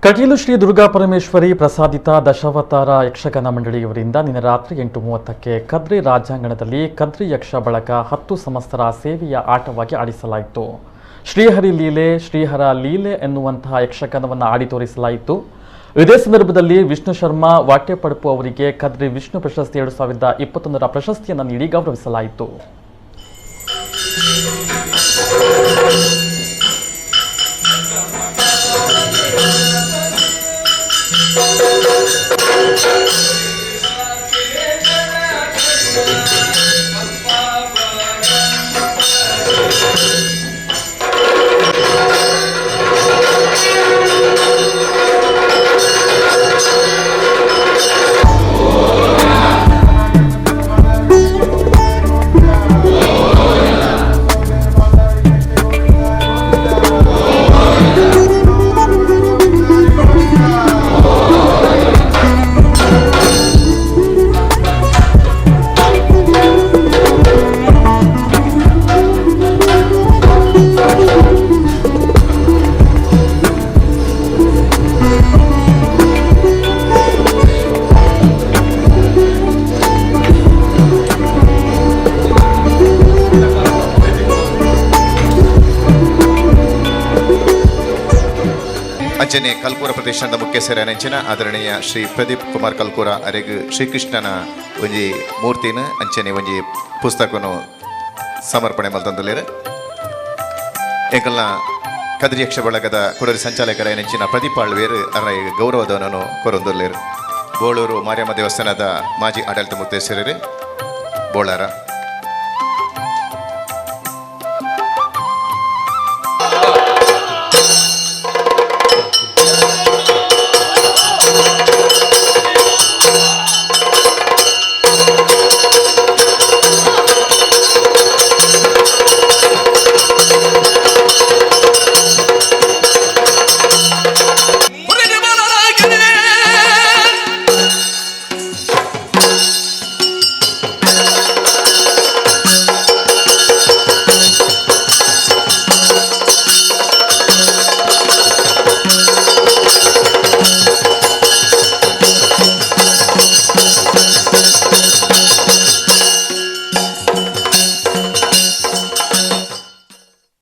Kateel Shri Durga Parameshwari ಪ್ರಸಾದಿತ Dashavatara Yakshagana ಮಂಡಳಿಯವರಿಂದ ನಿನ್ನೆ ರಾತ್ರಿ 8:30ಕ್ಕೆ ಕದ್ರಿ ರಾಜಾಂಗಣದಲ್ಲಿ ಕದ್ರಿ ಯಕ್ಷ ಬಳಗ 10 ಸಮಸ್ತರ ಸೇವೆಯ ಆಟವಾಗಿ ಆಡಿಸಲಾಯಿತು. ಶ್ರೀಹರಿ ಲೀಲೆ, ಶ್ರೀಹರ ಲೀಲೆ ಎನ್ನುವಂತಹ ಯಕ್ಷಗಾನವನ್ನು ಆಡಿ ತೋರಿಸಲಾಯಿತು. ಇದೇ ಸಂದರ್ಭದಲ್ಲಿ ವಿಷ್ಣು ಶರ್ಮಾ ವಾಟೆಪಡಪು ಅವರಿಗೆ ಕದ್ರಿ ವಿಷ್ಣು ಪ್ರಶಸ್ತಿ 2021ರ ಪ್ರಶಸ್ತಿಯನ್ನು ನೀಡಿ ಗೌರವಿಸಲಾಯಿತು. ಅಂಚನೆ ಕಲ್ಕೂರ ಪ್ರದೇಶದ ಮುಖ್ಯಸ್ಥರ ಆದರಣೀಯ ಶ್ರೀ ಪ್ರದೀಪ್ ಕುಮಾರ್ ಕಲ್ಕೂರ ಅರೆಗ್ ಶ್ರೀಕೃಷ್ಣನ ಒಂಜಿ ಮೂರ್ತಿನ ಅಂಚನೆ ಒಂಜಿ ಪುಸ್ತಕನು ಸಮರ್ಪಣೆ ಮಲ್ತಂದುಲ್ಲೆರ್. ಎಂಕಲ್ನ ಕದ್ರಿ ಯಕ್ಷ ಬಳಗದ ಕೊಡರಿ ಸಂಚಾಲಕರ ನೆಂಚಿನ ಪ್ರದೀಪ್ ಆಳ್ವೇರ್ ಅರ ಗೌರವಧನನು ಕೊರೊಂದುಲ್ಲೆರ್. ಬೋಳೂರು ಮಾರಿಯಮ್ಮ ದೇವಸ್ಥಾನದ ಮಾಜಿ ಆಡಳಿತ ಮುಖ್ಯಸ್ಥರು ಬೋಳಾರ.